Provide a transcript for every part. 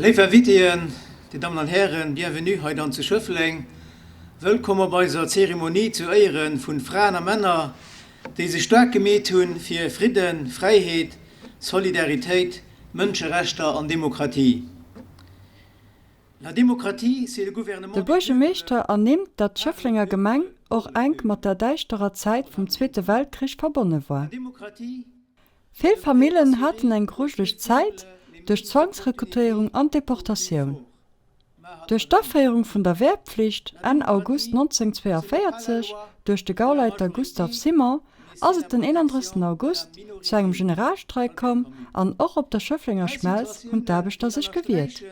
Léif Invitéen, Dir Dammen an Hären, bienvenue hei dann zu Schëffleng. Wëllkomm op eiser Zeremonie zu Éiere vun Fraen a Männer, déi sech staark gemeet hunn fir Fridden, Fräiheet, Solidaritéit, Mënscherechter an Demokratie. La démocratie, c'est le gouvernement De des peuples, Buergemeeschter ernimmt, datt par le d'Schëfflenger peuple, Gemeng och pour le enk peuple. mat der däischterer Zäit vum Zweete Weltkrich verbonne La war. démocratie, Vill c'est le fait Famillen haten assurer eng que grujeleg le Zäit peuple les duerch moyens d'opportunité d'Zwangsrekrutéierung an aux plus d'Deportatioun. forts. Duerch d'Aféierung vun der Wehrpflicht Enn August 1942 duerch de Gauleiter Gustav Simon ass et den 31 August zu engem Generalstreik komm an och op der Schëfflenger Schmelz hunn d'Aarbechter sech gewiert.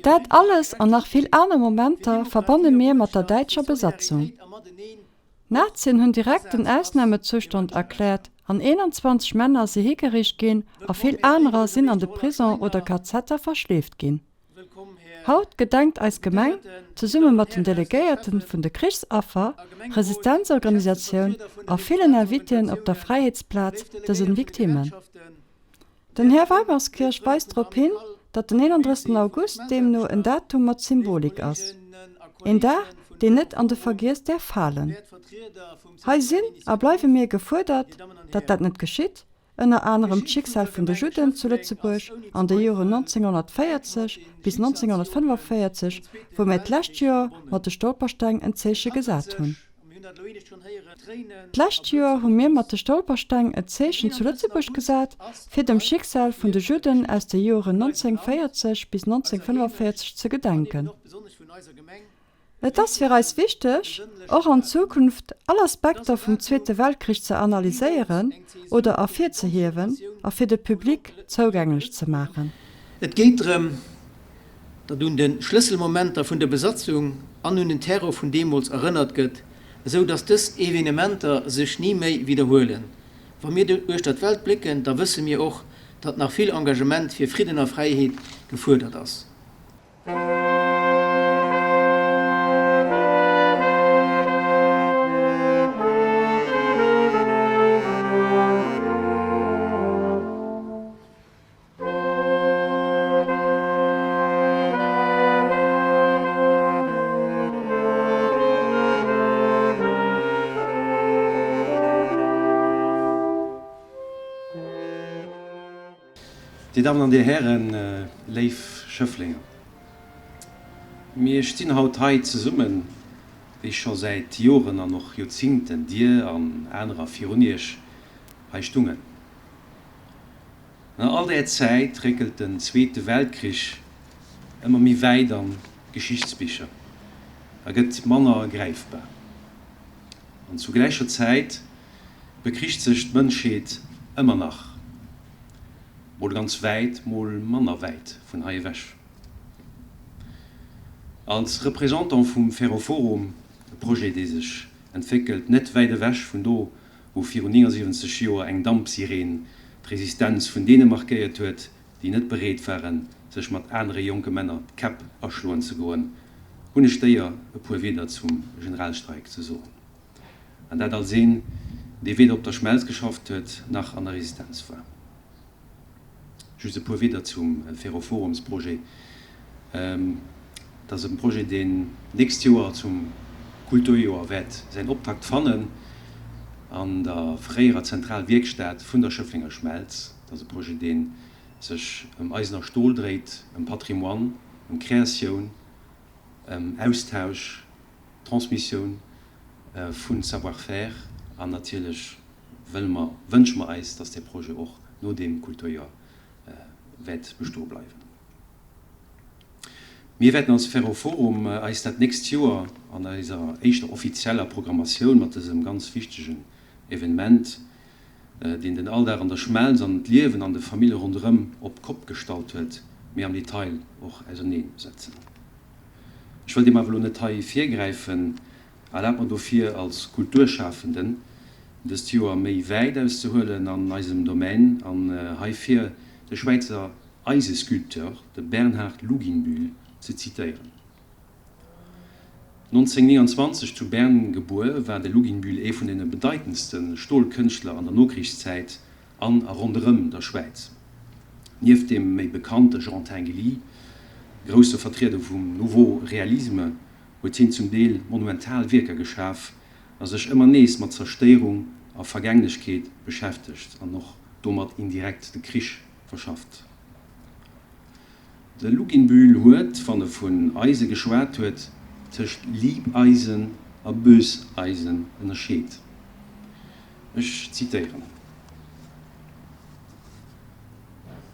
Dat alles an nach vill aner Momenter verbanne mir mat der däitscher Besatzung. D'Nazien hunn direkt den Ausnahmezustand erkläert an 21 Männer si higeriicht ginn a vill anerer sinn an de Prison oder KZer verschleeft ginn. Haut gedenkt eis Gemeng, zesumme mat den Delegéierten vun de Krichsaffer, Resistenzorganisatioun a villen Invitéen op der Fräiheetsplaz dësen Victimmen. Den Här Weimerskirch weist drop hin, datt den 31 August deemno en Datum mat Symbolik ass. Een Dag, deen net an de Vergiess däerf falen. Hei sinn a bleiwe mir gefuerdert, datt dat net geschitt, ënner anerem d'Schicksal vun de Judden zu Lëtzebuerg an de Joren 1940 bis 1945, wou mär d'lescht Joer mat de Stolpersteng en Zeeche gesat hunn. D'lescht Joer hu mir mat de Stolpersteng en Zeechen zu Lëtzebuerg gesat, fir dem Schicksal vun de Judden aus de Joren 1940 bis 1945 ze gedenken. Et ass fir eis wichteg, och an Zukunft all Aspekter vum Zweete Weltkrich ze analyséieren oder ervirzehiewen a fir de Public zougänglech ze maachen. Et geet drëm, datt un de Schlësselmomenter vun der Besatzung an un den Terror vun deemools erënnert gëtt, esou datt dës Evenementer sech ni méi widderhuelen. Wa mir uechter d'Welt blécken, da wësse mir och, datt nach vill Engagement fir Fridden a Fräiheet gefuerdert ass. Dir Dammen an Dir Hären, léif Schëfflenger, mir stinn haut hei zesummen, wéi scho säit Joren an och Joerzingten Dir an anerer virun Iech hei stungen. An all där Zäit réckelt den Zweete Weltkrich ëmmer méi wäit an d'Geschichtsbicher a gëtt manner gräifbar. An zu gläicher Zäit bekricht sech d'Mënschheet ëmmer nach, mol ganz wäit, mol manner wäit vun hei ewech. Als Représentant vum Ferroforum, e Projet dee sech entwéckelt net wäit ewech vun do, wou virun 79 Joer eng Dampsireen d'Resistenz vun deene markéiert huet, déi net bereet waren, sech mat anere jonke Männer d'Käpp aschloen ze goen, hunn ech d'Éier e puer Wieder zum Generalstreik ze soen. An dat als een, dee weder op der Schmelz geschafft huet, nach an der Resistenz war. Just e puer Wieder zum Ferroforumsprojet. Et ass e Projet, deen d'nächst Joer zum Kulturjoer wäert säin Optakt fannen an der fréierer Zentralwierkstad vun der Schëfflenger Schmelz. Et ass e Projet, dee sech ëm Eisen a Stol dréit, ëm Patrimoine, ëm Kreatioun, ëm Austausch, Transmissioun vu Savoir-faire an natierlech wëlle mer, wënsche mer eis, dass dee Projet och no deem Kulturjoer wäert bestoe bleiwen. Mir wäerten als Ferroforum eis dat nächst Joer an eiser éischter offizieller Programmatioun mat dësem ganz wichtegen Evenement, deen den Alldag an der Schmelz an d'Liewen an de Famille ronderëm op d'Kopp gestallt huet, méi am Detail och ausernee setzen. Ech wëll deem awer elo net hei virgräifen. Erlaabt mer dofir als Kulturschafenden dëst Joer méi wäit auszehuelen an eisem Domaine an heifir de Schwäizer Eisesculpteur, de Bernhard Luginbühl, ze zitéieren. 1929 zu Bern gebuer, war de Luginbühl ee vun deene bedeitendste Stolkënschtler an der Nokrichszäit an a ronderëm der Schwäiz. Nieft deem méi bekannte Jean Tinguely. Grousse Vertrieder vum Nouveau Réalisme huet hien zum Deel monumental Wierker geschaf a sech ëmmer nees mat Zerstéierung a Vergänglechkeet beschäftegt an och domat indirekt de Krich verschafft. De Luginbühl huet, wann e vun Eise geschwat huet, tëscht Liebeisen a Böseisen ënnerscheet. Ech zitéieren.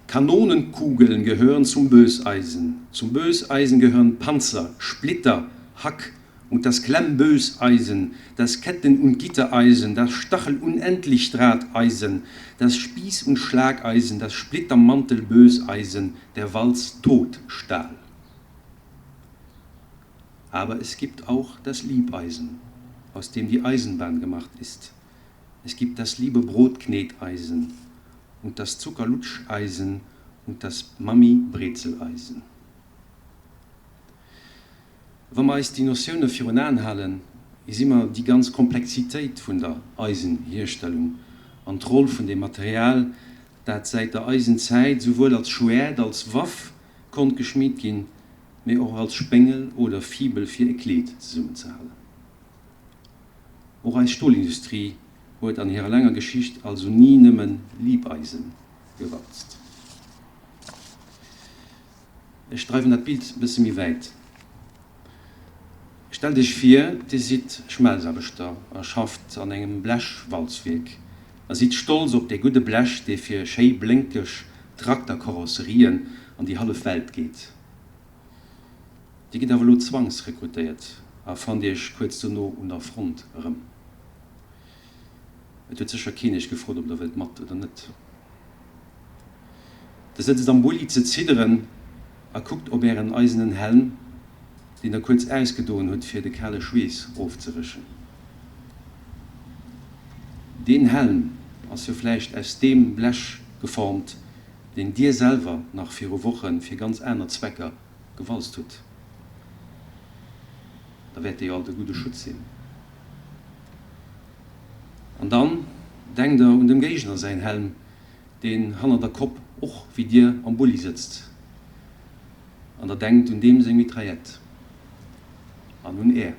Kanonenkugeln gehören zum Böseisen. Zum Böseisen gehören Panzer, Splitter, Hack und das Klemmböseisen, das Ketten- und Gittereisen, das Stachelunendlichdrahteisen, das Spieß- und Schlageisen, das Splittermantelböseisen, der Walztotstahl. Aber es gibt auch das Liebeisen, aus dem die Eisenbahn gemacht ist. Es gibt das liebe Brotkneteisen und das Zuckerlutscheisen und das Mami-Brezeleisen. Wa mer eis déi Notioune virun Aen halen, gesi mer déi ganz Komplexitéit vun der Eisenhierstellung an d'Roll vun deem Material, dat säit der Eisenzäit souwuel als Schwäert, als Waff konnt geschmiet ginn, mee och als Spéngel oder Fibel fir e Kleed zesummenzehalen. Och eis Stolindustrie huet an hirer laanger Geschicht also ni nëmme Libeisen gewalzt. Ech dreiwen dat Bild e bësse méi wäit. Stellt Iech vir, Dir sidd Schmelzaarbechter a schafft an engem Blechwalzwierk a sidd stolz op dee gudde Blech, dee fir schéi blénkeg Trakterkarosserien an déi hallef Welt geet. Dir gitt awer elo zwangsrekrutéiert a fannt Iech kuerz dono un der Front erëm. Et huet sécher keen Iech gefrot, ob Der wëllt mat oder net. Der sëtzt am Bulli ze zidderen a kuckt op Ären eisenen Helm, deen Der kuerz ausgedoen hutt, fir de kale Schweess ofzewëschen. Deen Helm ass jo vläicht aus deem Blech geformt, deen Dir selwer nach viru Woche fir ganz aner Zwecker gewalzt hutt. Da wäert dee jo alt e gudde Schutz sinn. An dann denkt Der un dem Géigner säin Helm, deen hanner der Kopp och wéi dir am Bulli sëtzt. An der denkt un deem seng Mitraillette. An un är.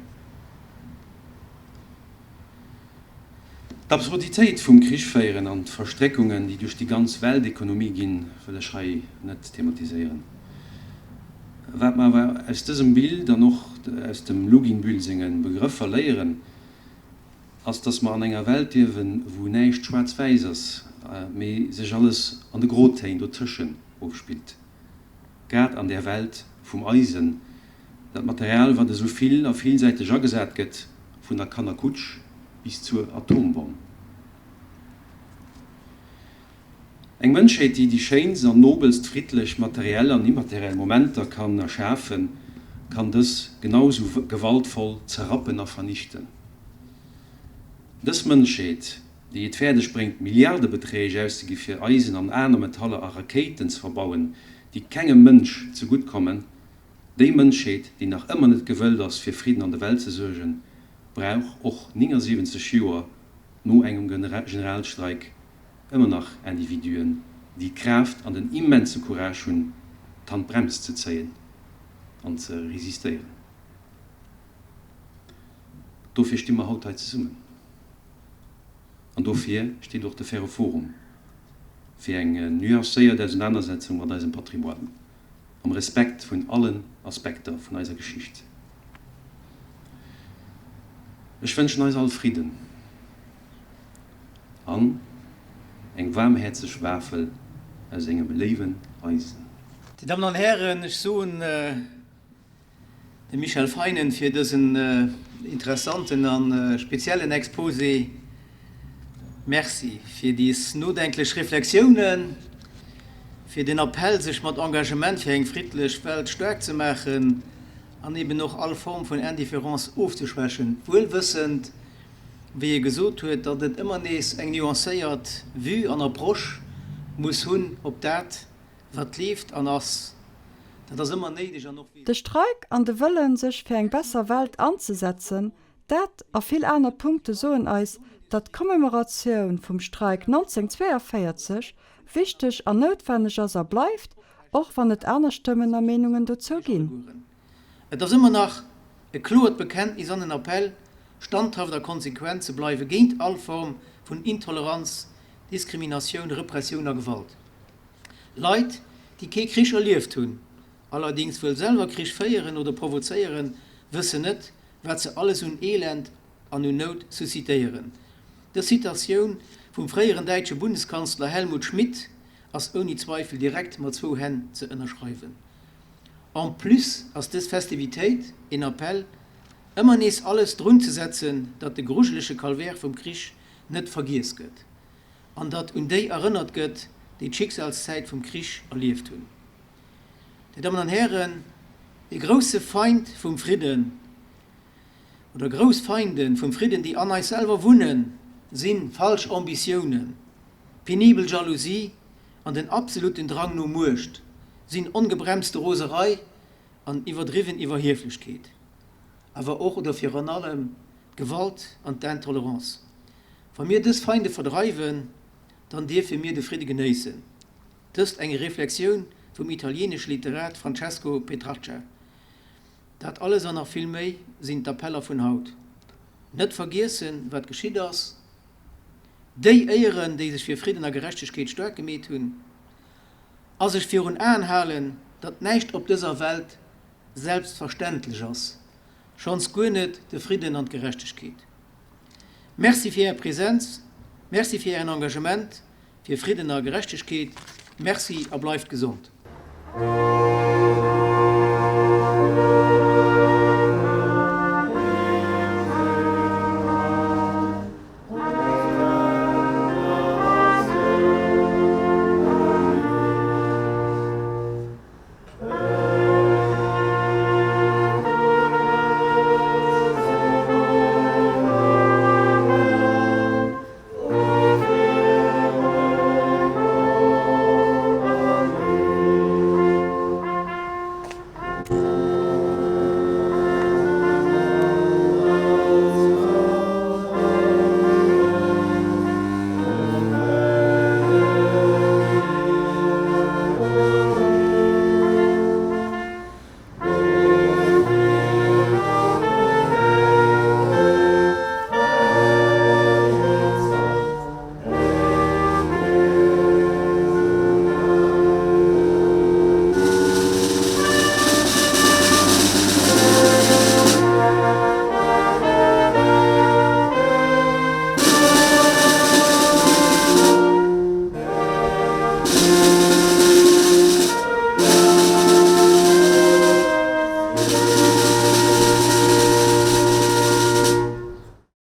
D'Absurditéit vum Krichféieren an d'Verstréckungen, déi duerch déi ganz Weltekonomie ginn, wëll ech hei net thematiséieren. Wat mer awer aus dësem Bild an och aus dem Luginbühl senge Begrëffer léieren, ass, dass mer an enger Welt liewen, wou näischt schwaarz-wäiss ass, mee sech alles an de Grotéin dotëschen ofspillt. Grad an där Welt vum Eisen, dat Material, wat esou vill a villsäiteg agesat gëtt, vun der Kannerkutsch bis zur Atombomm. Eng Mënschheet, déi déi schéinst an nobelst friddlech materiell an immateriell Momenter kann erschafen, kann dës genau sou gewaltvoll zerrappen a vernichten. Dës Mënschheet, déi et fäerdeg bréngt Milliardebeträg auszegi fir Eisen an aner Metaller a Rakéiten ze verbauen, déi kengem Mënsch zegutt kommen, déi Mënschheet, déi nach ëmmer net gewëllt ass fir Fridden an der Welt ze suergen, brauch och 79 Joer no engem Generalstreik ëmmer nach Individuen, déi d'Kraaft an den immense Courage hunn, d'Handbrems ze zéien an ze resistéieren. Dofir sti mer haut hei zesummen. An dofir steet och de Faire Forum, fir eng nuancéiert Ausenanersetzung mat eisem Patrimoine, am Respekt vun allen Aspekter vun eiser Geschicht. Ech wënschen eis all Fridden. An eng waarmhäerzeg Wafel aus engem léiwen Eisen. Dir Dammen an Hären, ech soen dem Michel Feinen fir dësen interessanten a speziellen Exposé Merci, fir déi nodenklech Reflexiounen, fir den Appell, sech mat Engagement fir eng friddlech Welt staark ze maachen an eben och all Form vun Indifférence ofzeschwächen, wuelwëssend, wéi e gesot huet, datt et ëmmer nees eng nuancéiert Vue an Approche muss hunn op dat, wat leeft an ass. Dat ass ëmmer néideg an och De wesentlech. Streik an de Wëllen, sech fir eng besser Welt anzesetzen, dat a vill aner Punkte soen eis, datt d'Commemoratioun vum Streik 1942 wichteg an noutwenneg ass a bleift. Och wann et aner Stëmmen a Meenungen dozou ginn. Et ass ëmmer nach e kloert Bekenntnis an en Appell, standhaft a konsequent ze bleiwe géint all Form vun Intoleranz, Diskriminatioun, Repressioun a Gewalt. Leit, déi kee Krich erlieft hunn, allerdéngs wuel selwer Krich féieren oder provozéieren, wëssen net, wat se alles un Elend an un Nout suscitéieren. Dës Citatioun vum fréieren däitsche Bundeskanzler Helmut Schmidt ass ouni Zweifel direkt mat zwou Hänn ze ënnerschreiwen. En plus ass dës Festivitéit een Appell, ëmmer nees alles drunzesetzen, datt de grujelege Calvaire vum Krich net vergiess gëtt an datt un déi erënnert gëtt, déi d'Schicksalszäit vum Krich erlieft hunn. Dir Dammen an Hären, dee grousse Feind vum Fridden, oder grouss Feinde vum Fridden, déi an eis selwer wunnen, si falsch Ambitiounen, penibel Jalousie an den absoluten Drang no Muecht, sinn ongebremste Roserei an iwwerdriwwen Iwwerhieflechkeet, awer och oder virun allem d'Gewalt an d'Intolerance. Wa mir dës Feinde verdreiwen, dann dierfe mir de Fridde genéissen. Dëst eng Reflexioun vum italienesche Literat Francesco Petrarca. Dat alles an nach vill méi sinn d'Appeller vun haut. Net vergiessen, wat geschitt ass, déi éieren, déi sech fir Fridden a Gerechtegkeet staark gemeet hunn, a sech virun Aen halen, datt näischt op dëser Welt selbstverständlech ass, schonns guer net de Fridden an d'Gerechtegkeet. Merci fir Är Präsenz, Merci fir Ären Engagement fir Fridden a Gerechtegkeet. Merci a bleift gesond.